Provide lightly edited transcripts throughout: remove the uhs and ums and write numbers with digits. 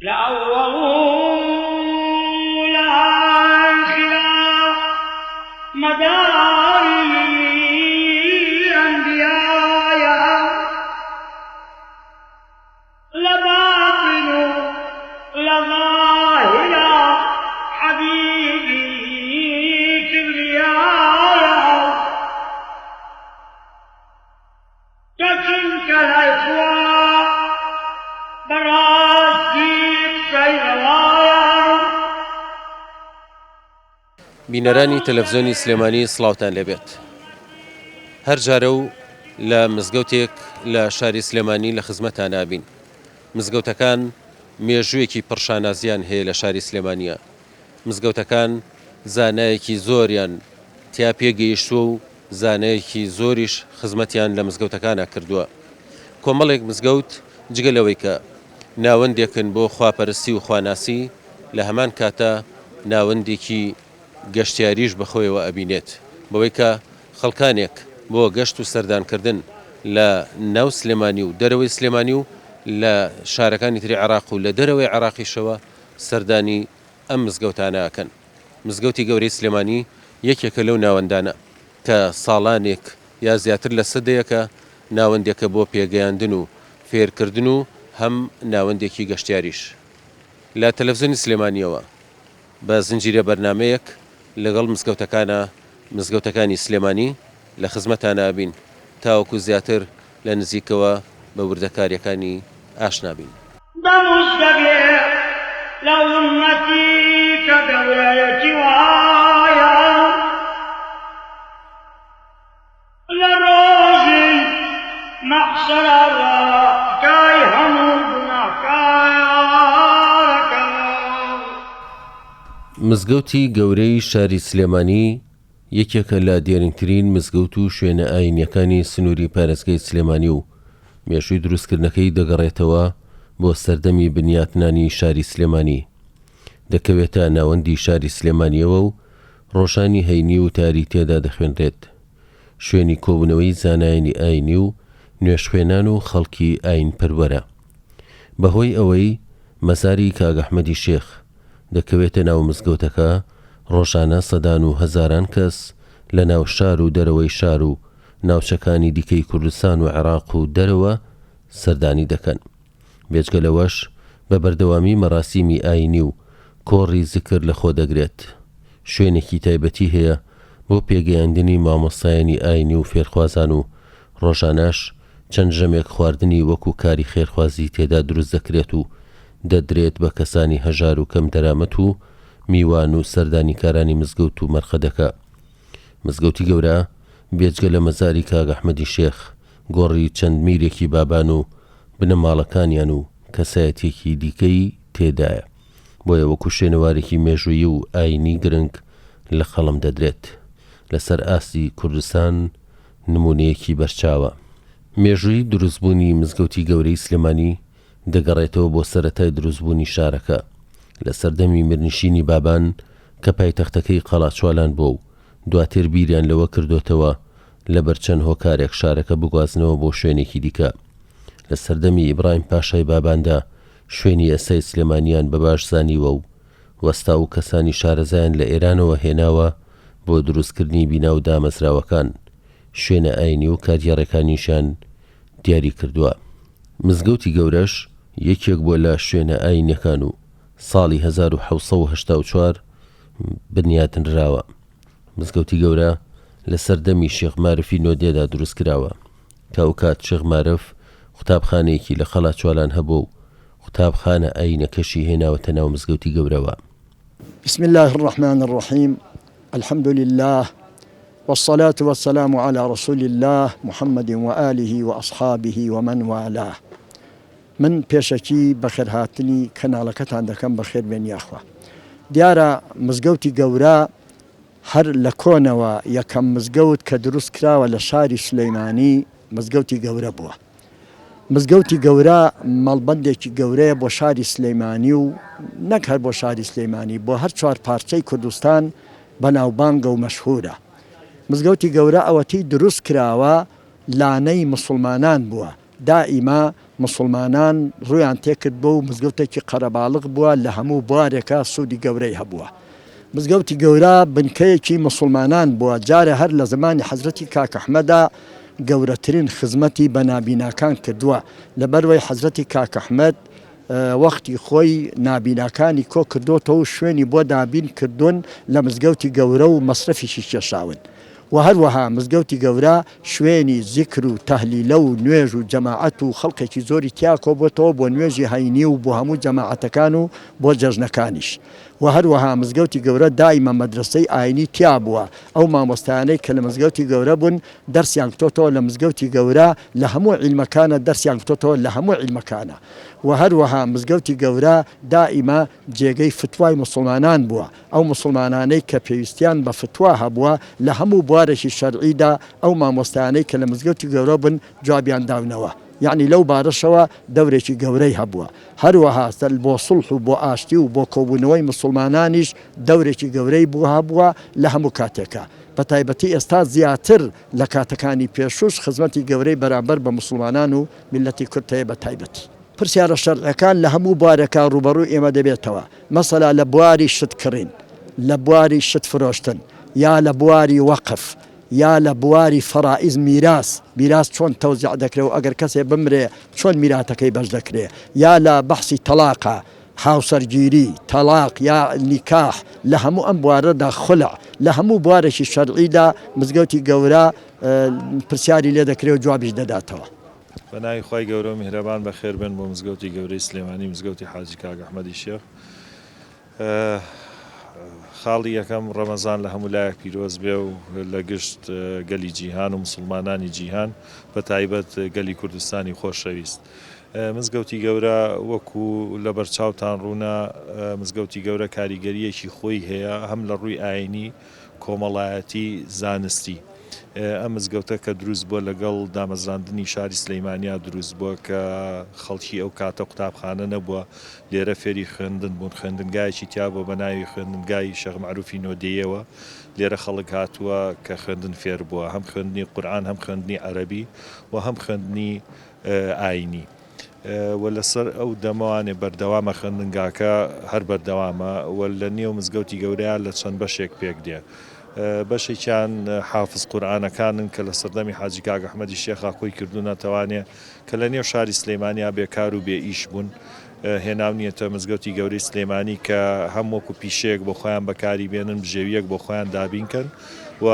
لە ئەوەڵ و لە ئاخرا مەداری ئەنبیایە لە باتن و لە زاهرا حەبیبی کبریایە کە چونکە لای خوا بەڕاستی قسەی ڕەوایە. بینەرانی تەلەفزیۆنی سلێمانی سڵاوتان لێبێت. هەر جارە و لە مزگەوتێک لە شاری سلێمانی لە خزمەتان ئابین. مزگەوتەکان مێژوویەکی پڕ شانازیان هەیە لە شاری سلێمانیە. مزگەوتەکان زانایەکی زۆریان تیا پێگەیشتووە و زانایەکی زۆریش خزمەتیان لە مزگەوتەکانا کردووە. کۆمەڵێک مزگەوت جگە لەوەی کە ناوەندێکن بۆ خواپەرستی و خواناسی لە هەمان کاتا ناوەندێکی گەشتیاریش بە خۆیەوە ئەبینێت بەوەی کە خەڵکانێک بۆ گەشت و سەردانکردن لە ناو سلێمانی و دەرەوەی سلێمانی و لە شارەکانی تری عێراق و لە دەرەوەی عێراقیشەوە سەردانی ئەم مزگەوتانە ئەکەن. مزگەوتی گەورەی سلێمانی یەکێکە لەو ناوەندانە کە ساڵانێک یا زیاتر لە سەدەیەکە ناوەندێکە بۆ پێگەیاندن و فێرکردن و هەم ناوەندێکی گەشتیاریش. لە تەلەفزیۆنی سلێمانییەوە بە زنجیرە بەرنامەیەک لەگەڵ مزگەوتەکانا مزگەوتەکانی سلێمانی لە خزمەتانا ئەبین تاوەکو زیاتر لە نزیکەوە بە وردەکارییەکانی ئاشنا بین. بە مژدە بێ لە ئوممەتی کە گەورەیەکی وایە لە ڕۆژی مەحشەرا تکای هەموو گوناهکارەکان. مزگەوتی گەورەی شاری سلێمانی یەکێکە لە دێرینترین مزگەوت و شوێنە ئایینییەکانی سنووری پارێزگای سلێمانی و مێژووی دروستکردنەکەی دەگەڕێتەوە بۆ سەردەمی بنیاتنانی شاری سلێمانی. دەکەوێتە ناوەندی شاری سلێمانییەوە و ڕۆژانی هەینی وتاری تێدا دەخوێنرێت. شوێنی کۆبوونەوەی زانایانی ئایینی و نوێژخوێنان و خەڵکی ئایینپەروەرە. بەهۆی ئەوەی مەزاری کاک ئەحمەدی شێخ دەکەوێتە ناو مزگەوتەکە، ڕۆژانە سەدان و هەزاران کەس لە ناو شار و دەرەوەی شار و ناوچەکانی دیکەی کوردستان و عێراق و دەرەوە سەردانی دەکەن. بێجگە لەوەش بە بەردەوامی مەراسیمی ئایینی و کۆڕی زکر لەخۆ دەگرێت. شوێنێکی تایبەتی هەیە بۆ پێگەیاندنی مامۆستایانی ئایینی و فێرخوازان و ڕۆژانەش چەند ژەمێک خواردنی وەکو کاری خێرخوازی تێدا دروست دەکرێت و دەدرێت بە کەسانی هەژار و کەمدەرامەت و میوان و سەردانیکارانی مزگەوت و مەرقەدەکە. مزگەوتی گەورە بێجگە لە مەزاری کاک ئەحمەدی شێخ، گۆڕی چەند میرێکی بابان و بنەماڵەکانیان و کەسایەتیەکی دیکەی تێدایە. بۆیە وەکو شوێنەوارێکی مێژوویی و ئایینی گرنگ لە قەڵەم دەدرێت. لەسەر ئاستی کوردستان نموونەیەکی بەرچاوە. مێژووی دروستبوونی مزگەوتی گەورەی سلێمانی دەگەڕێتەوە بۆ سەرەتای دروستبوونی شارەکە لە سەردەمی میرنشینی بابان کە پایتەختەکەی قەڵاچوالان بووە و دواتر بیریان لەوە کردۆتەوە لەبەر چەند هۆکارێک شارەکە بگوازنەوە بۆ شوێنێکی دیکە. لە سەردەمی ئیبراهیم پاشای باباندا شوێنی ئێستای سلێمانیان بە باش زانیوە و وەستا و کەسانی شارەزایان لە ئێرانەوە هێناوە بۆ دروستکردنی بینا و دامەزراوەکان، شوێنە ئاینی و کارگێڕێکانیشیان دیاری کردووە. مزگەوتی گەورەش یەکێک بووە لە شوێنە ئاینیەکان و ساڵی 1784 بنیاتنراوە. مزگەوتی گەورە لە سەردەمی شێخ مارفی نۆدێدا دروست کراوە کە ئەوکات شێخ مارف قوتابخانەیەکی لە قەڵاچوالان هەبووە و قوتابخانە ئایینەکەشی هێناوەتە ناو مزگەوتی گەورەوە. بسم اللە الرحمن الرحیم الحمد للە والصلاة والسلام علی رسول اللە محمد وآله وأصحابه ومن والاه من پێشەکی بەخێرهاتنی کەناڵەکەتان دەکەم بەخێربێن یاخوا دیارە مزگەوتی گەورە هەر لە کۆنەوە یەکەم مزگەوت کە دروست کراوە لە شاری سلیمانی مزگەوتی گەورە بووە مزگەوتی گەورە مەڵبەندێکی گەورەیە بۆ شاری سلیمانی و نەک هەر بۆ شاری سلیمانی بۆ هەر چوار پارچەی کوردستان بەناوبانگە و مەشهورە مزگەوتی گەورە ئەوەتی دروست کراوە لانەی مسوڵمانان بووە دائیما. موسڵمانان ڕوویان تێکردبوو و مزگەوتێکی قەرەباڵغ بووە لە هەموو بوارێکا سوودی گەورەی هەبووە. مزگەوتی گەورە بنکەیەکی موسڵمانان بووە، جارێ هەر لە زەمانی حەزرەتی کاک ئەحمەدا گەورەترین خزمەتی بە نابیناکان کردووە، لەبەروەی حەزرەتی کاک ئەحمەد وەختی خۆی نابیناکانی کۆ کردۆتەوە و شوێنی بۆ دابین کردوون لە مزگەوتی گەورە و مەسرەفیشی کێشاون. وە هەروەها مزگەوتی گەورە شوێنی زیکر و تەهلیلە و نوێژ و جەماعەت و خەڵکێکی زۆری تیا کۆبۆتەوە بۆ نوێژی هەینی و بۆ هەموو جەماعەتەکان و بۆ جەژنەکانیش. وە هەروەها مزگەوتی گەورە دایمە مەدرەسەی ئاینی تیا بووە ئەو مامۆستایانەی کە لە مزگەوتی گەورە بوون دەرسیان کوتۆتەوە لە مزگەوتی گەورە لە هەموو عیلمەکانە دەرسیان کوتۆتەوە لە هەموو عیلمەکانە وە هەروەها مزگەوتی گەورە دائیمە جێگەی فتوای موسڵمانان بووە ئەو موسڵمانانەی کە پێویستیان بە فتوا هەبووە لە هەموو بوارێکی شەرعیدا ئەو مامۆستایانەی کە لە مزگەوتی گەورە بوون جوابیان داونەوە یەعنی لەو بارەشەوە دەورێکی گەورەی هەبووە هەروەها بۆ سوڵح و بۆ ئاشتی و بۆ کۆبوونەوەی موسڵمانانیش دەورێکی گەورەی بوو هەبووە لە هەموو کاتێکا بەتایبەتی ئێستا زیاتر لە کاتەکانی پێشووش خزمەتی گەورەی بەرامبەر بە موسڵمانان و میللەتی کورد هەیە بەتایبەتی پرسیارە شەرعیەکان لە هەموو بوارێکا ڕووبەڕووی ئێمە دەبێتەوە، مەسەلا لە بواری شت کڕین، لە بواری شت فرۆشتن، یا لە بواری وەقف، یا لە بواری فەرائیز میراس، میراس چۆن تەوزیع دەکرێ و ئەگەر کەسێ بمرێ چۆن میراتەکەی بەش دەکرێ، یا لە بەحسی تەڵاقا، هاوسەرگیری، تەڵاق یا نیکاح، لە هەموو ئەم بوارەدا خولع، لە هەموو بوارێکی شەرعیدا مزگەوتی گەورە پرسیاری لێ دەکرێ و جوابیش دەداتەوە. بە ناوی خوای گەورە و میهرەبان بەخێر بێن بۆ مزگەوتی گەورەی سلێمانی مزگەوتی حاجی کاک ئەحمەدی شێخ. خاڵی یەکەم ڕەمەزان لە هەموو لایەک پیرۆز بێ و لە گشت گەلی جیهان و مسوڵمانانی جیهان بە تایبەت گەلی کوردستانی خۆشەویست. مزگەوتی گەورە وەکو لە بەرچاوتان ڕوونە مزگەوتی گەورە کاریگەرییەکی خۆی هەیە هەم لە ڕووی ئاینی، کۆمەڵایەتی، زانستی. ئەم مزگەوتە کە دروست بووە لەگەڵ دامەزراندنی شاری سلیمانیا دروست بووە کە خەڵکی ئەو کاتە قوتابخانە نەبووە لێرە فێری خوێندن بوون خوێندنگایەکی تیا بووە بە ناوی خوێندنگای شێخ مەعروفی نۆدێیەوە لێرە خەڵک هاتووە کە خوێندن فێر بووە هەم خوێندنی قورئان هەم خوێندنی عەرەبی و هەم خوێندنی ئاینی. و لەسەر ئەو دەمەوانێ بەردەوامە خوێندنگاکە هەر بەردەوامە و لە نێو مزگەوتی گەورەیا لە چەند بەشێک پێک دێ. بەشێکیان حافز قورئانەکانن کە لە سەردەمی حاجی کاک ئەحمەدی شێخا کۆی کردوونەتەوانێ کە لە نێو شاری سلێمانیا بێکار و بێ ئیش بوون هێناونیەتە مزگەوتی گەورەی سلێمانی کە هەم وەکو پیشەیەک بۆ خۆیان بەکاری بێنن بژێویەک بۆ خۆیان دابین کەن و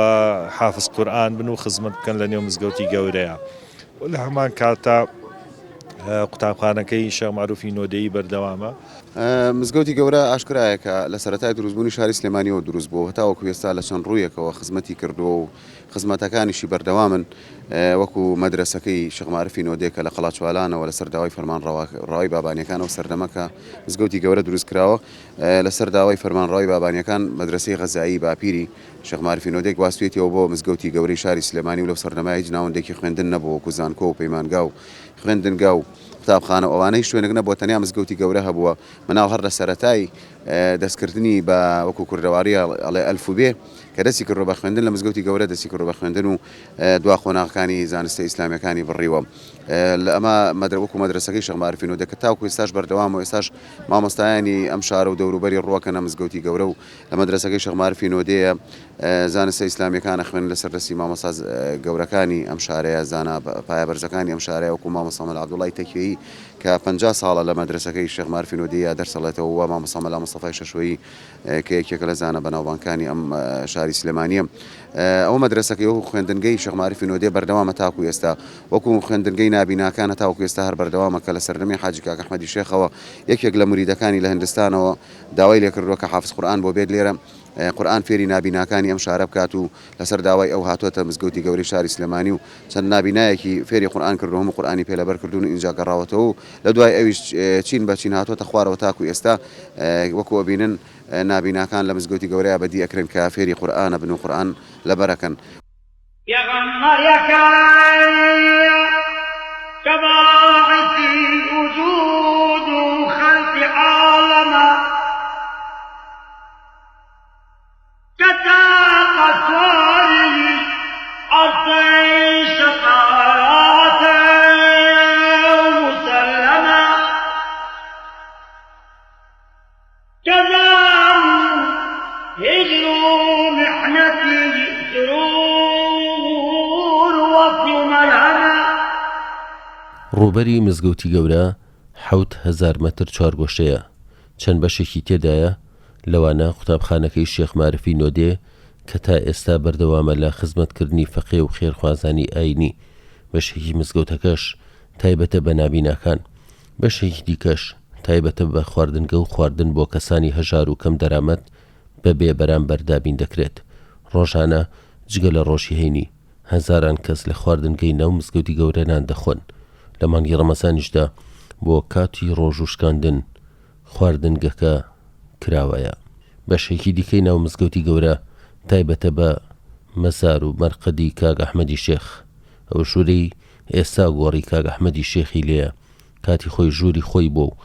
حافز قورئان بن و خزمەت بکەن لە نێو مزگەوتی گەورەیا. و لە هەمان کاتا قوتابخانەکەی شێخ مەعروفی نۆدێی بەردەوامە. مزگەوتی گەورە ئاشکرایە کە لە سەرەتای دروستبوونی شاری سلێمانیەوە دروست بووە و هەتاوەکو ئێستا لە چەند ڕوویەکەوە خزمەتی کردووە و خزمەتەکانیشی بەردەوامن وەکو مەدرەسەکەی شێخ مارفی نۆدێ کە لە قەڵاچوالانەوە لەسەر داوای فەرمانڕەوای بابانیەکان ئەو سەردەمە کە مزگەوتی گەورە دروست کراوە لەسەر داوای فەرمانڕەوای بابانیەکان مەدرەسەی غەزایی باپیری شێخ مارفی نۆدێ گواستویەتیەوە بۆ مزگەوتی گەورەی شاری سلێمانی و لەو سەردەمە هیچ ناوەندێکی خوێندن نەبوو وەکو زانکۆ و پەیمانگا و خوێندنگا و قوتابخانە و ئەوانە هیچ شوێنێک نەبووە تەنیا مزگەوتی گەورە هەبووە مناڵ هەر لە سەرەتای دەستکردنی بە وەکو کوردەواری ئەڵێ ئەلف و بێ کە دەستی کردووە بە خوێندن لە مزگەوتی گەورە دەستی کردووە بە خوێندن و دوا قۆناغەکانی زانستە ئیسلامیەکانی بڕیوە لە ئەمە مەدرە وەکو مەدرەسەکەی شێخ مارفی نۆدێ کە تاوەکو ئێستاش بەردەوامە و ئێستاش مامۆستایانی ئەم شارە و دەوروبەری ڕووەکەنە مزگەوتی گەورە و لە مەدرەسەکەی شێخ مارفی نۆدێیە زانستە ئیسلامیەکان ئەخوێنن لەسەر دەستی مامۆستا گەورەکانی ئەم شارەیە زانا پایە بەرزەکانی ئەم شارەیە وەکو مامۆستا مەلا عەبدوڵای تەکیەیی کە 50 ساڵە لە مەدرەسەکەی شێخ مارفی نۆدێیە دەرس ئەڵێتەوە و مامۆستا مەلا مستەفای شەشۆیی کە یەکێکە لە زانا بەناوبانگکانی ئەم شاری سلێمانیە ئەو مەدرەسەکەی وەکو خوێندنگەی شێخ مارفی نۆدێ بەردەوامە تاکو ئێستا وەکو خوێندنگەی نابیناکان هەتاوەکو ئێستا هەر بەردەوامە کە لە سەردەمی حاجی کاک ئەحمەدی شێخەوە یەکێک لە موریدەکانی لە هندستانەوە داوای لێکردووە کە حافز قورئان بۆ بێت لێرە قورئان فێری نابیناکانی ئەم شارە بکات و لەسەر داوای ئەو هاتووەتە مزگەوتی گەورەی شاری سلێمانی و چەند نابینایەکی فێری قورئان کردووە هەموو قورئانی پێ لەبەر کردوون و ئینجا گەڕاوەتەوە و لە دوای ئەویش چین بە چین هاتووەتە خوارەوە تاکو ئێستا وەکو ئەبینن نابیناکان لە مزگەوتی گەورەیا بەدی ئەکرێن کە فێری قورئان ئەبن و قورئان لەبەر ئەکەن. پێغەمبەرەکان کە باعثی وجود و خەلقی عاڵەمە کە تاقە سواری عەرشی شەفاعەتە و موسەلەمە. هجر و محنەتی سرور وەسڵ و مەلهەمە. ڕووبەری مزگەوتی گەورە 7000 مەتر چوارگۆشەیە، چەند بەشێکی تێدایە، لەوانە قوتابخانەکەی شێخ مارفی نۆدێ کە تا ئێستا بەردەوامە لە خزمەتکردنی فەقێ و خێرخوازانی ئایینی، بەشێکی مزگەوتەکەش تایبەتە بە نابیناکان، بەشێکی دیکەش تایبەتە بە خواردنگە و خواردن بۆ کەسانی هەژار و کەمدەرامەت بە بێ بەرامبەر دابین دەکرێت. ڕۆژانە جگە لە ڕۆژی هەینی، هەزاران کەس لە خواردنگەی ناو مزگەوتی گەورە نان دەخۆن. لە مانگی ڕەمەزانیشدا بۆ کاتی ڕۆژووشکاندن خواردنگەکە کراوەیە. بەشێکی دیکەی ناو مزگەوتی گەورە تایبەتە بە مەزار و مەرقەدی کاک ئەحمەدی شێخ. ئەو ژوورەی ئێستا گۆڕی کاک ئەحمەدی شێخی لێیە، کاتی خۆی ژووری خۆی بووە و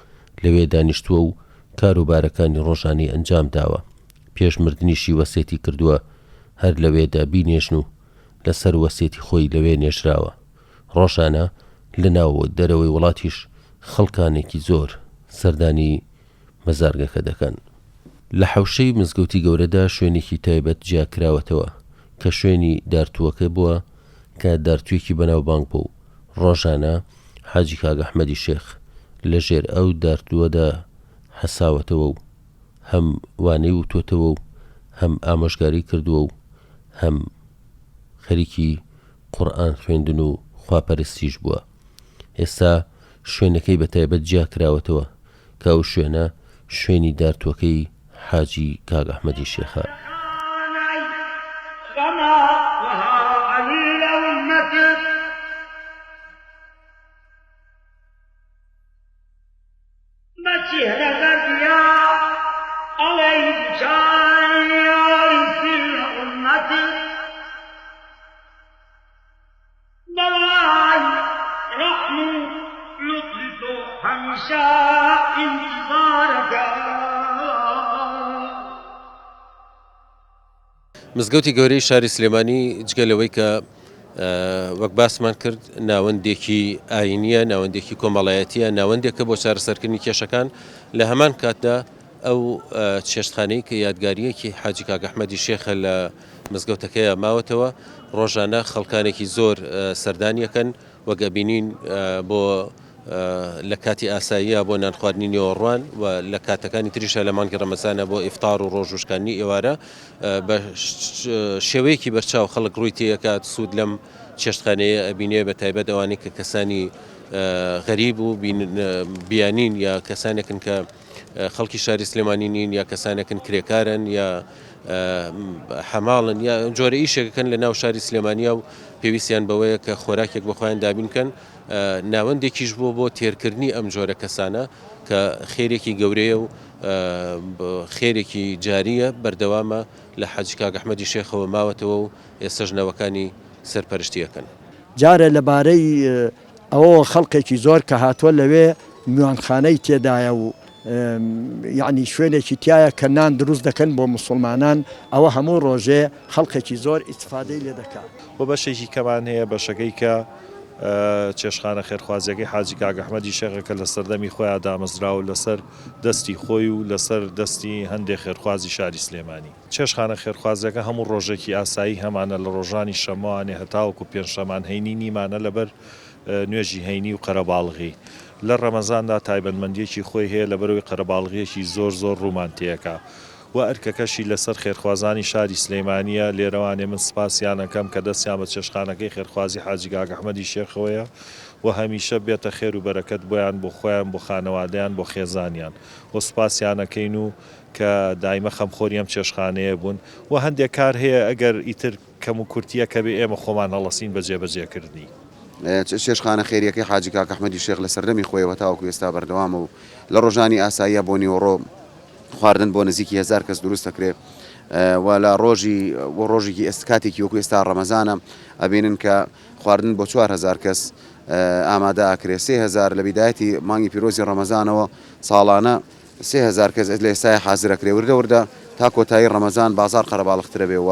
لەوێ دانیشتووە و کاروبارەکانی ڕۆژانەی ئەنجام داوە. پێش مردنیشی وەسێتی کردووە هەر لەوێدا بینێژن و لەسەر وەسێتی خۆی لەوێ نێژراوە. ڕۆژانە لە ناو و دەرەوەی وڵاتیش خەڵکانێکی زۆر سەردانی مەزارگەکە دەکەن. لە حەوشەی مزگەوتی گەورەدا شوێنێکی تایبەت جیا کراوەتەوە کە شوێنی دارتووەکە بووە کە دارتوویەکی بەناوبانگ بووە و ڕۆژانە حاجی کاک ئەحمەدی شێخ لە ژێر ئەو دارتووەدا حەساوەتەوە و هەم وانەی وتۆتەوە و هەم ئامۆژگاری کردووە و هەم خەریکی قورئان خوێندن و خواپەرستیش بووە. ئێستا شوێنەکەی بە تایبەت جیا کراوەتەوە کە ئەو شوێنە شوێنی دارتووەکەی حاجی کاک ئەحمەدی شێخە. بەڵام ڕەحم و لوتفی تۆ هەمیشە ئینتیزارەکە. مزگەوتی گەورەی شاری سلێمانی جگە لەوەی کە وەک باسمان کرد ناوەندێکی ئاینیە ناوەندێکی کۆمەڵایەتیە ناوەندێکە بۆ چارەسەرکردنی کێشەکان لە هەمان کاتدا ئەو چێشتخانەی کە یادگاریەکی حاجی کاک ئەحمەدی شێخە لە مزگەوتەکەیا ماوەتەوە، ڕۆژانە خەڵکانێکی زۆر سەردانی ئەکەن، وەک ئەبینین بۆ لە کاتی ئاساییە بۆ نانخواردنی نێوەڕوان و لە کاتەکانی تریشە لە مانگی ڕەمەزانە بۆ ئیفتار و ڕۆژوشکاندنی ئێوارە بە شێوەیەکی بەرچاو خەڵک ڕووی تێیەکات سوود لەم چێشتخانەیە ئەبینێ بە تایبەت ئەوانەی کە کەسانی غەریب و بیانین یا کەسانێکن کە خەڵکی شاری سلێمانی نین یا کەسانێکن کرێکارن یا حەماڵن یا جۆرە ئیشێکەکەن لە ناو شاری سلێمانیا و پێویستیان بەوەیە کە خۆراکێک بۆ خۆیان دابین بکەن ناوەندێکیش بووە بۆ تێرکردنی ئەم جۆرە کەسانە کە خێرێکی گەورەیە و خێرێکی جاریە بەردەوامە لە حەجی کاک ئەحمەدی شێخەوە ماوەتەوە و ئێستەش نەوەکانی سەرپەرشتی ئەکەن. جارێ لەبارەی ئەوەوە خەڵکێکی زۆر کە هاتووە لەوێ میوانخانەی تێدایە و یەعنی شوێنێکی تیایە کە نان دروست دەکەن بۆ موسڵمانان ئەوە هەموو ڕۆژێ خەڵکێکی زۆر ئیستفادەی لێ دەکا. وە بەشێکی کەمان هەیە بەشەکەی کە چێشتخانە خێرخوازیەکەی حاجی کاک ئەحمەدی شێخە کە لە سەردەمی خۆیا دامەزراوە لەسەر دەستی خۆی و لەسەر دەستی هەندێ خێرخوازی شاری سلێمانی. چێشتخانە خێرخوازیەکە هەموو ڕۆژێکی ئاسایی هەمانە لە ڕۆژانی شەممەوانێ هەتاوەکو پێنجشەمان هەینی نیمانە لەبەر نوێژی هەینی و قەرەباڵغی. لە ڕەمەزاندا تایبەتمەندیەکی خۆی هەیە لەبەرئەوەی قەرەباڵغیەکی زۆر زۆر ڕوومان تێکا و ئەرکەکەشی لەسەر خێرخوازانی شاری سلەیمانیە لێرەوانێ من سپاسیان ئەکەم کە دەستیان بە چێشتخانەکەی خێرخوازی حاجی کاک ئەحمەدی شێخەوەیە و هەمیشە بێتە خێر و بەرەکەت بۆیان بۆ خۆیان بۆ خانەوادەیان بۆ خێزانیان و سپاسیان ئەکەین و کە دایمە خەمخۆری ئەم چێشتخانەیە بوون و هەندێک کار هەیە ئەگەر ئیتر کەموکورتییەک هەبێ ئێمە خۆمان هەڵەسین بە جێبەجێکردنی. چێشتخانە خێرییەکەی حاجی کاک ئەحمەدی شێخ لە سەردەمی خۆیەوە تاوەکو ئێستا بەردەوامە و لە ڕۆژانی ئاساییە بۆ نیوەڕۆ خواردن بۆ نزیکی هەزار کەس دروست دەکرێت و لە ڕۆژی بۆ ڕۆژێکی ئێست کاتێکی وەکو ئێستا ڕەمەزانە ئەبینن کە خواردن بۆ 4000 کەس ئامادە ئەکرێ 3000 لە بیدایەتی مانگی پیرۆزی ڕەمەزانەوە ساڵانە 3000 کەس لە ئێستای حازر ئەکرێ وردە وردە تا کۆتایی ڕەمەزان بازاڕ قەرەباڵغترە بێ و.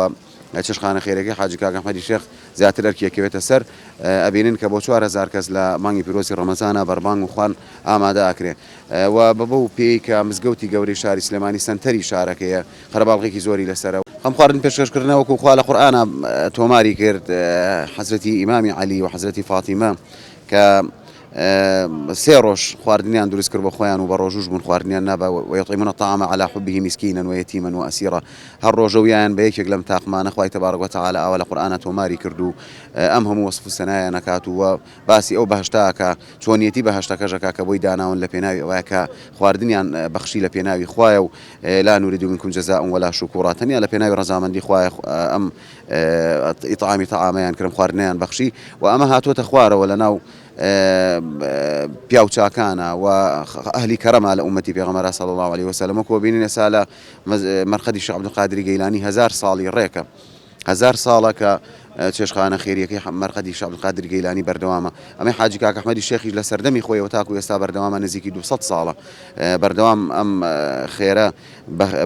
چێشتخانە خێرەکەی حاجی کاک ئەحمەدی شێخ زیاتر ئەرکی ئەکەوێتە سەر، ئەبینن کە بۆ 4000 کەس لە مانگی پیرۆزی ڕەمەزانا بەربانگ و خوان ئامادە ئەکرێ و بە بەو پێیەی کە مزگەوتی گەورەی شاری سلێمانی سەنتەری شارەکەیە قەرەباڵغێکی زۆری لەسەرە. ئەم خواردن پێشکەشکردنە وەکو خوا لە قورئانا تۆماری کرد حەزرەتی ئیمامی عەلی و حەزرەتی فاتیمە کە سێ ڕۆژ خواردنیان دروست کرد بۆ خۆیان و بە ڕۆژوش بوون خواردنیان نابا ويطعمون الطعام على حبه مسكينا ويتيما وأسيرا هەر ڕۆژە ویان بە یەکێک لەم تاقمانە خوای تبارک وتعالی ئاوا لە قورئانا تۆماری کرد و ئەم هەموو وەسف و سەنایان ئەکات و باسی ئەو بەهەشتە ئەکا چۆنیەتی بەهەشتەکەش ئەکا کە بۆی داناون لە پێناوی ئەوەیە کە خواردنیان بەخشی لە پێناوی خوایە و لا نريد منكم جزاء ولا شكورا تەنیا لە پێناوی ڕەزامەندی خوایە ئەم ئیطعامی طعامەیان کرم خواردنیان بەخشی و ئەمە هاتووەتە خوارەوە لە ناو پیاو چاکانە و ئەهلی کەرەما لە ئومەتی پێغەمبەر صلی الله علیه وسلم وەکو بینین ئێستا لە مەرقەدی شێخ عەبدولقادری گەیلانی هەزار ساڵی ڕێکە هەزار ساڵە کە چێشخانە خێریەکەی مەرقەدی شێخ عەبدولقادری گەیلانی بەردەوامە ئەمەی حاجی کاک ئەحمەدی شێخیش لە سەردەمی خۆیەوە تاکو ئێستا بەردەوامە نزیکی 200 ساڵە بەردەوام ئەم خێرە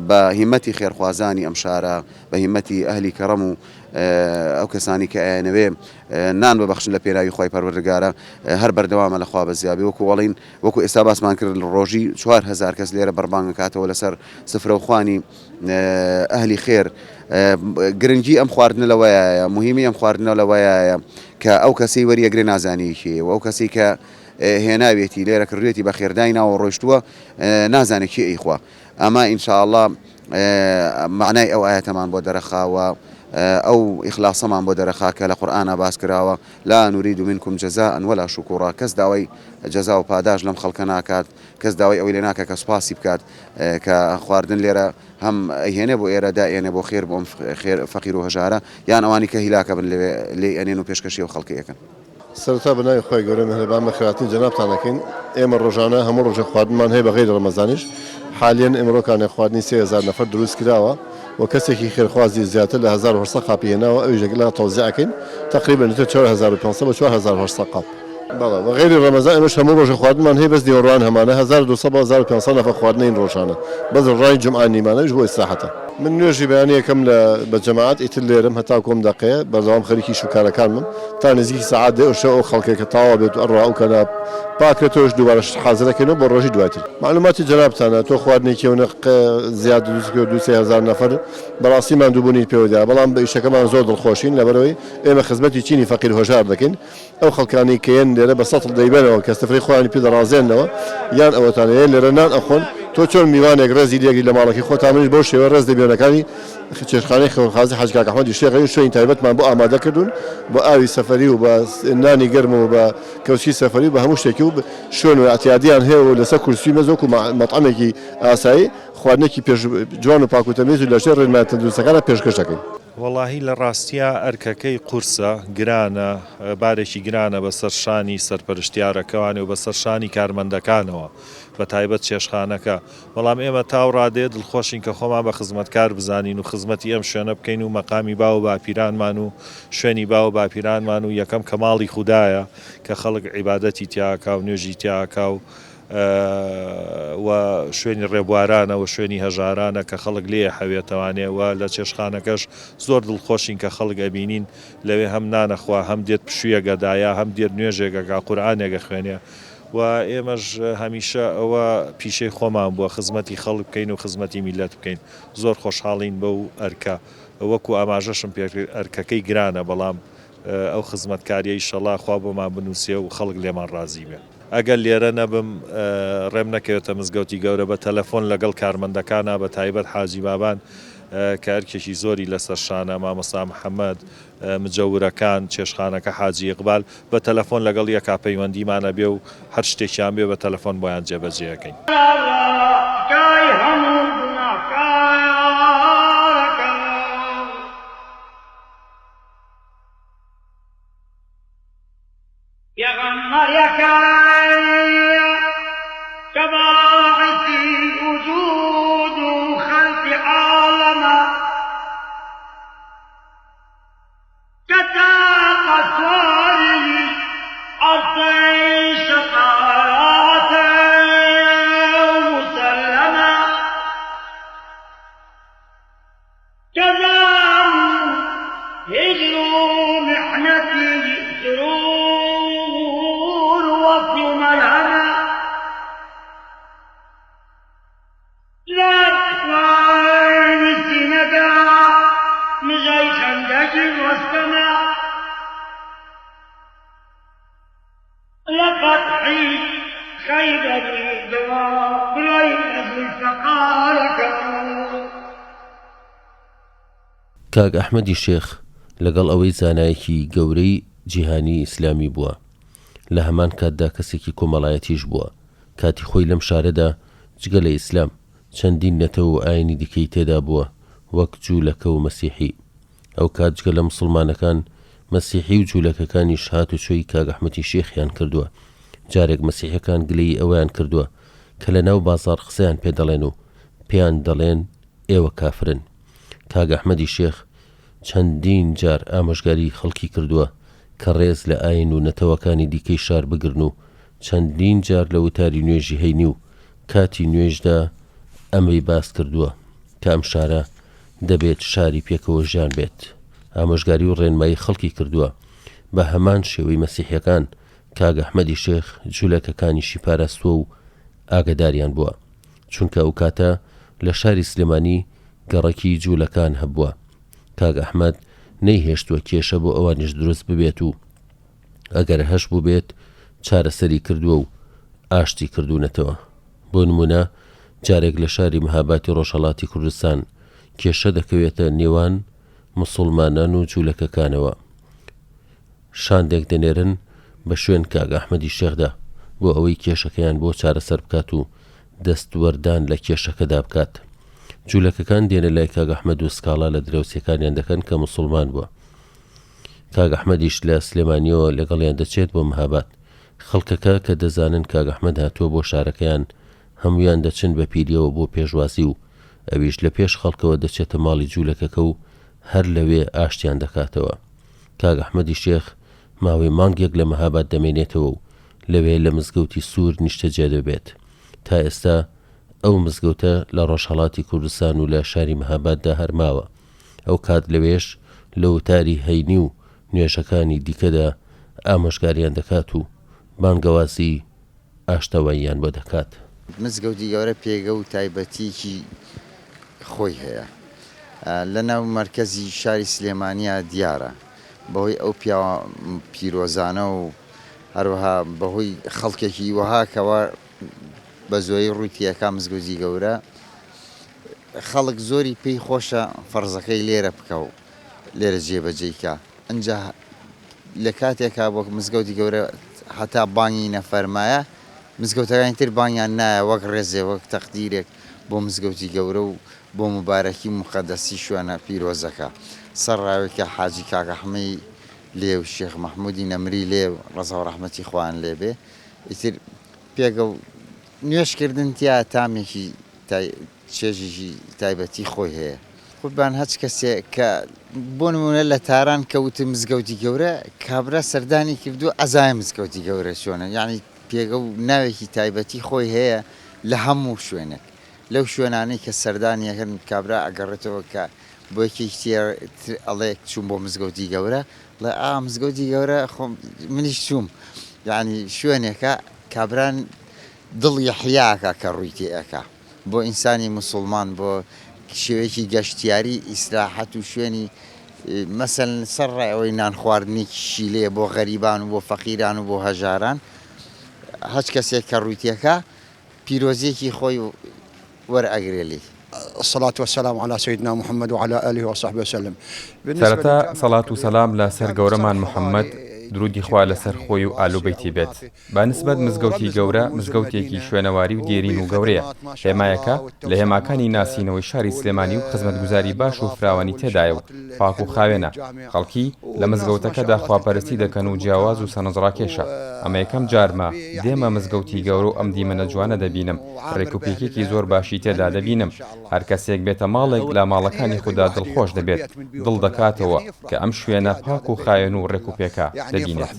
بە هیمەتی خێرخوازانی ئەم شارە بە هیمەتی ئەهلی کەڕەم و ئەو کەسانی کە ئەیانەوێ نان ببەخشن لە پێناوی خوای پەروەردگارە هەر بەردەوامە لە خوا بەزیابێ وەکو وەڵین وەکو ئێستا باسمان کرد ڕۆژی 4000 کەس لێرە بەربانگ ئەکاتەوە لەسەر سفرە و خوانی ئەهلی خێر گرنگی ئەم خواردنە لەوەیە مهمی ئەم خواردنە لەوەیە کە ئەو کەسەی وەریەگرێ نازانی کێ و ئەو کەسی کە هێناوێتی لێرە کردوێتی بە خێردای ناوە ڕۆیشتووە نازانێت کێ ئەیخوا ئەمە ان شاء اللە مەعنای ئەو ئایەتەمان بۆ دەرەخا و ئەو ئیخلاسەمان بۆ دەرەخا کە لە قورئانا باس کراوە لا نرید منکم جزاء ولا شکورا کەس داوای جەزا و پاداش لەم خەڵکە ناکات کەس داوای ئەوەی لێ ناکات کە سوپاسی بکات کە خواردن لێرە هەم ئەیهێنێ بۆ ئێرە دائێنێ بۆ خێر بۆ ئەم خێر فەقیر و هەژارە یان ئەوانی کە هیلاکە بن لەوێ لێی ئەنێن و پێشکەشی ئەو خەڵکەی ئەکەن. سەرەتا بە ناوی خوای گەورە میهرەبان بەخێرهاتنی جەنابتان ئەکەین، ئێمە ڕۆژانە هەموو ڕۆژێک خواردنمان هەیە بە غەیری ڕەمەزانیش، حالیەن ئمڕۆکانێ خواردنی 3000 نەفەر دروست کراوە و کەسێکی خێرخوازی زیاتر لە 1800 قاپی هێناوە ئەویش لەگەڵا تەوزیع ئەکەین تەقریبەن دێتە 4500 بۆ 4800 قاپ. بەڵێ بە غەیری ڕەمەزان ئێمەش هەموو ڕۆژێک خواردنمان هەیە بەس نیوەڕۆان هەمانە 1200 بۆ 1500 نەفەر خواردنەین ڕۆژانە بەس ڕۆژانی جومعە نیمانە ئەویش بۆ ئیسراحەتە. من نوێژی بەیانی ئەکەم لە بە جەماعەت ئیتر لێرەم هەتاکو ئەم دەقەیە بەردەوام خەریکی ئیش و کارەکانمم تا نزیکی سەعات دەی ئەوشەو ئەو خەڵکەی کە تەواو بێت و ئەڕوا ئەو کەنە پاکرێتەوەش دووبارە شت حازر ئەکەینەوە بۆ ڕۆژی دوایتر. مەعلوماتی جەنابتانە تۆ خواردنێکی ئەونە زیاد دروست کردوە دوو سێ هەزار نەفەر بەڕاستی ماندووبونی پێوە دیارە بەڵام بە ئیشەکەمان زۆر دڵخۆشین لەبەرئەوەی ئێمە خزمەتی چینی فەقیر هۆژار دەکەین ئەو خەڵکانەی کە یەن لێرە بە سەتڵ دەیبەنەوە کە سفرەی خۆیانی پێ دەڕازێننەوە یان ئەوەتانە یەن لێرە نان ئەخۆن تۆ چۆن میوانێک ڕێزی لێگری لە ماڵەکەی خۆتا منیش بەو شێوە ڕێز لە میوانەکانی چێشتخانەی خێرخوازی حاجی کاک ئەحمەدی شێخ ئەگرین شوێنی تایبەتمان بۆ ئامادە کردوون بە ئاوی سەفەری و بە نانی گەرم و بە کەوچکی سەفەری و بە هەموو شتێکی و شوێن و ئیعتیادیان هەیە و لەسەر کورسی و مێز وەکو مەتعەمێکی ئاسایی خواردنێکی پێش جوان و پاک و تەمیز و لەژێر ڕێنمایە تەندروستەکانا پێشکەش دەکەین. وەڵاهی لە ڕاستیا ئەرکەکەی قورسە، گرانە، بارێکی گرانە بەسەر شانی سەرپەرشتیارەکەوانی و بەسەر شانی کارمەندەکانەوە، بە تایبەت چێشتخانەکە، بەڵام ئێمە تاو ڕادەیە دڵخۆشین کە خۆمان بە خزمەتکار بزانین و خزمەتی ئەم شوێنە بکەین و مەقامی باو و باپیرانمان و شوێنی باو و باپیرانمان و یەکەم کە ماڵی خودایە کە خەڵک عیبادەتی تیا ئەکا و نوێژی تیا ئەکا و و شوێنی ڕێبوارانە و شوێنی هەژارانە کە خەڵک لێی ئەحەوێتەوانێ و لە چێشتخانەکەش زۆر دڵخۆشین کە خەڵک ئەبینین لەوێ هەم نان ئەخوا هەم دێت پشوویەک ئەدا یا هەم دێت نوێژێک ئەکا قورئانێک ئەخوێنێ و ئێمەش هەمیشە ئەوە پیشەی خۆمان بووە خزمەتی خەڵک بکەین و خزمەتی میللەت بکەین زۆر خۆشحاڵین بەو ئەرکە وەکو ئاماژەشم پێکرد ئەرکەکەی گرانە بەڵام ئەو خزمەتکاریە ئیشەڵا خوا بۆمان بنووسێ و خەڵک لێمان ڕازی بێ. ئەگەر لێرە نەبم ڕێم نەکەوێتە مزگەوتی گەورە بە تەلەفۆن لەگەڵ کارمەندەکانا بە تایبەت حاجی بابان کە ئەرکێکی زۆری لەسەر شانە مامۆستا محەمەد مجەورەکان چێشتخانەکە حاجی ئیقبال بە تەلەفۆن لەگەڵ یەکا پەیوەندیمان ئەبێ و هەر شتێکیان بێ بە تەلەفۆن بۆیان جێبەجێ ئەکەین. تکای هەموو گوناهکارەکان. کە باعثی وجود و خەلقی عاڵەمە کە تاقە سواری عەرشی شەفاعەتە و موسەلەمە. کاک ئەحمەدی شێخ لەگەڵ ئەوەی زانایەکی گەورەی جیهانی ئیسلامی بووە، لە هەمان کاتدا کەسێکی کۆمەڵایەتیش بووە، کاتی خۆی لەم شارەدا جگە لە ئیسلام چەندین نەتەوە و ئاینی دیکەی تێدا بووە وەک جوولەکە و مەسیحی. ئەو کات جگە لە موسڵمانەکان، مەسیحی و جوولەکەکانیش هاتوچۆی کاک ئەحمەدی شێخیان کردووە. جارێک مەسیحیەکان گلەیی ئەوەیان کردووە کە لە ناو بازاڕ قسەیان پێ دەڵێن و پێیان دەڵێن ئێوە کافرن. کاک ئەحمەدی شێخ چەندین جار ئامۆژگاریی خەڵکی کردووە کە ڕێز لە ئایین و نەتەوەکانی دیکەی شار بگرن و چەندین جار لە وتاری نوێژی هەینی و کاتی نوێژدا ئەمەی باس کردووە کە ئەم شارە دەبێت شاری پێکەوە ژیان بێت. ئامۆژگاری و ڕێنمایی خەڵکی کردووە. بە هەمان شێوەی مەسیحیەکان کاک ئەحمەدی شێخ جولەکەکانیشی پاراستووە و ئاگەداریان بووە. چونکە ئەو کاتە لە شاری سلێمانی گەڕەکی جولەکان هەبووە. کاک ئەحمەد نەیهێشتووە کێشە بۆ ئەوانیش دروست ببێت و ئەگەر هەشبووبێت چارەسەری کردووە و ئاشتی کردوونەتەوە. بۆ نموونە جارێک لە شاری مهاباتی ڕۆژهەڵاتی کوردستان کێشە دەکەوێتە نێوان موسوڵمانان و جوولەکەکانەوە. شاندێک دەنێرن بە شوێن کاک ئەحمەدی شێخدا بۆ ئەوەی کێشەکەیان بۆ چارەسەر بکات و دەستوەردان لە کێشەکەدا بکات. جوولەکەکان دێنە لای کاک ئەحمەد و سکاڵا لە دراوسێکانیان دەکەن کە موسوڵمان بووە. کاک ئەحمەدیش لە سلێمانییەوە لەگەڵیان دەچێت بۆ مهاباد. خەڵکەکە کە دەزانن کاک ئەحمەد هاتووە بۆ شارەکەیان، هەموویان دەچن بە پیرییەوە بۆ پێشوازی و ئەویش لە پێش خەڵکەوە دەچێتە ماڵی جوولەکەکە و هەر لەوێ ئاشتیان دەکاتەوە. کاک ئەحمەدی شێخ ماوەی مانگێک لە مهاباد دەمێنێتەوە و لەوێ لە مزگەوتی سوور نیشتەجێ دەبێت. تا ئێستا ئەو مزگەوتە لە ڕۆژهەڵاتی کوردستان و لە شاری مهاباددا هەر ماوە. ئەو کات لەوێش لە وتاری هەینی و نوێژەکانی دیکەدا ئامۆژگاریان دەکات و بانگەوازی ئاشتەواییان بۆ دەکات. مزگەوتی گەورە پێگە و تایبەتییەکی خۆی هەیە لە ناو مەرکەزی شاری سلێمانیا دیارە بەهۆی ئەو پیاوە پیرۆزانە و هەروەها بەهۆی خەڵکێکی وەها کەوا بە زۆری ڕووی تێکا مزگەوتی گەورە خەڵک زۆری پێی خۆشە فەرزەکەی لێرە بکا و لێرە جێبەجێی کا ئنجا لە کاتێکا وەک مزگەوتی گەورە هەتا بانگی نەفەرمایە مزگەوتەکانی تر بانگیان نایە وەک ڕێزێ وەک تەقدیرێک بۆ مزگەوتی گەورە و بۆ موبارەکی و موقەدەسی شوێنە پیرۆزەکە سەر ڕاوی کە حاجی کاک ئەحمەی لێ و شێخ مەحموودی نەمری لێ و ڕەزا و ڕەحمەتی خوایان لێ بێ ئیتر پێگە و نوێژ کردن تیا تامێکی چێژێکی تایبەتی خۆی هەیە. قوربان هەچ کەسێ کە بۆ نمونە لە تاران کە وتم مزگەوتی گەورە کابرا سەردانی کردووە ئەزانێ مزگەوتی گەورە چۆنە یانی پێگە و ناوێکی تایبەتی خۆی هەیە لە هەموو شوێنێک لەو شوێنانەی کە سەردانی ئەکەن کابرا ئەگەڕێتەوە کە بۆ یەکێکی تر ئەڵێ چووم بۆ مزگەوتی گەورە ئەڵێ ئا مزگەوتی گەورە خۆ منیش چووم یانی شوێنێکە کابرا دڵ یەحیا ئەکا کە ڕووی تێ ئەکا بۆ ئینسانی موسوڵمان بۆ شێوەیەکی گەشتیاری ئیسراحەت و شوێنی مەسەلەن سەر ڕای ئەوەی نان خواردنێکیشی لێ بۆ غەریبان و بۆ فەقیران و بۆ هەژاران هەچ کەسێک کە ڕووی تێکا پیرۆزیەکی خۆی وەرئەگرێ لێی. الصلاة والسلام علی سیدنا محمد وعلی آله وصحبه وسلم. سەرەتا سەڵات و سەلام لە سەر گەورەمان محمد درودی خوا لەسەر خۆی و ئال و بەیتی بێت. بە نسبەت مزگەوتی گەورە مزگەوتێکی شوێنەواری و دێرین و گەورەیە، هێمایەکە لە هێماکانی ناسینەوەی شاری سلێمانی و خزمەتگوزاری باش و فراوانی تێدایە و پاک و خاوێنە، خەڵکی لە مزگەوتەکەدا خواپەرستی دەکەن و جیاواز و سەرنجڕاکێشە، ئەمە یەکەم جارمە دێمە مزگەوتی گەورە و ئەم دیمەنە جوانە دەبینم، ڕێکوپێکیەکی زۆر باشی تێدا دەبینم، هەر کەسێک بێتە ماڵێک لە ماڵەکانی خودا دڵخۆش دەبێت، دڵ دەکاتەوە کە ئەم شوێنە پاک و خاوێن و ڕێکوپێکە دەبینێت.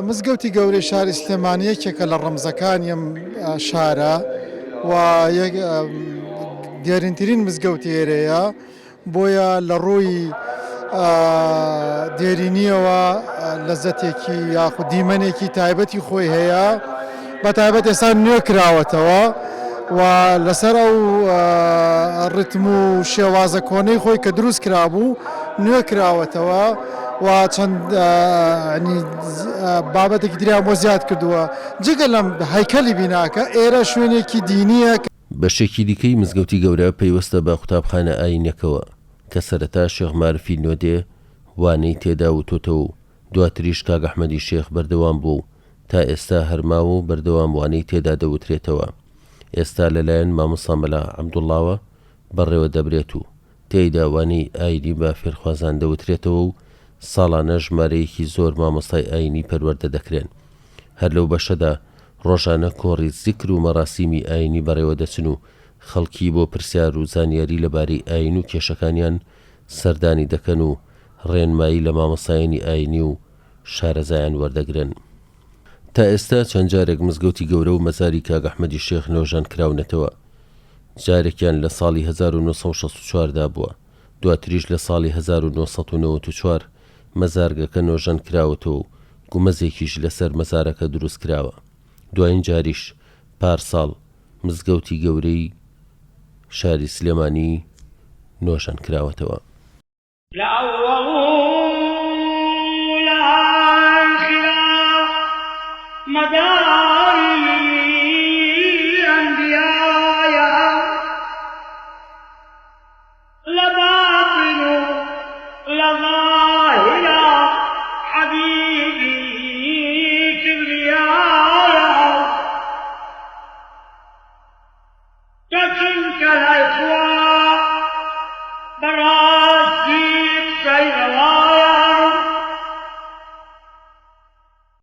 مزگەوتی گەورەی شاری سلێمانی یەکێکە لە ڕەمزەکانی ئەم شارە و دێرینترین مزگەوتی ئێرەیە. بۆیە لە ڕووی دێرینیەوە لەزەتێکی یاخود دیمەنێکی تایبەتی خۆی هەیە بە تایبەت ئێستا نوێ کراوەتەوە و لەسەر ئەو ڕتم و شێوازە کۆنەی خۆی کە دروست کرابوو نوێ کراوەتەوە. و چەند بابەتێکی تریان بۆ زیاد کردووە جگە لەم هەیکەلی بیناکە ئێرە شوێنێکی دینیە. بەشێکی دیکەی مزگەوتی گەورە پەیوەستە بە قوتابخانە ئایینیەکەوە کە سەرەتا شێخ مارفی نۆدێ وانەی تێدا وتۆتەوە و دواتریش کاک ئەحمەدی شێخ بەردەوام بووە و تا ئێستا هەر ماوە و بەردەوام وانەی تێدا دەوترێتەوە ئێستا لەلایەن مامۆستا مەلا عەبدوڵڵاوە بەڕێوە دەبرێت و تێیدا وانەی ئایینی بە فێرخوازان دەوترێتەوە و ساڵانە ژمارەیەکی زۆر مامۆستای ئایینی پەروەردە دەکرێن. هەر لەو بەشەدا ڕۆژانە کۆڕی زیکر و مەراسیمی ئایینی بەڕێوە دەچن و خەڵکی بۆ پرسیار و زانیاری لەبارەی ئایین و کێشەکانیان سەردانی دەکەن و ڕێنمایی لە مامۆستایانی ئایینی و شارەزایان وەردەگرن. تا ئێستا چەند جارێک مزگەوتی گەورە و مەزاری کاک ئەحمەدی شێخ نۆژەن کراونەتەوە. جارێکیان لە ساڵی 1964 دا بووە، دواتریش لە ساڵی 1994 مەزارگەکە نۆژەن کراوەتەوە و گومەزێکیش لەسەر مەزارەکە دروست کراوە. دوایین جاریش پارساڵ مزگەوتی گەورەی شاری سلێمانی نۆژەن کراوەتەوە. لە ئەوەڵ و لە ئاخرا مەدا.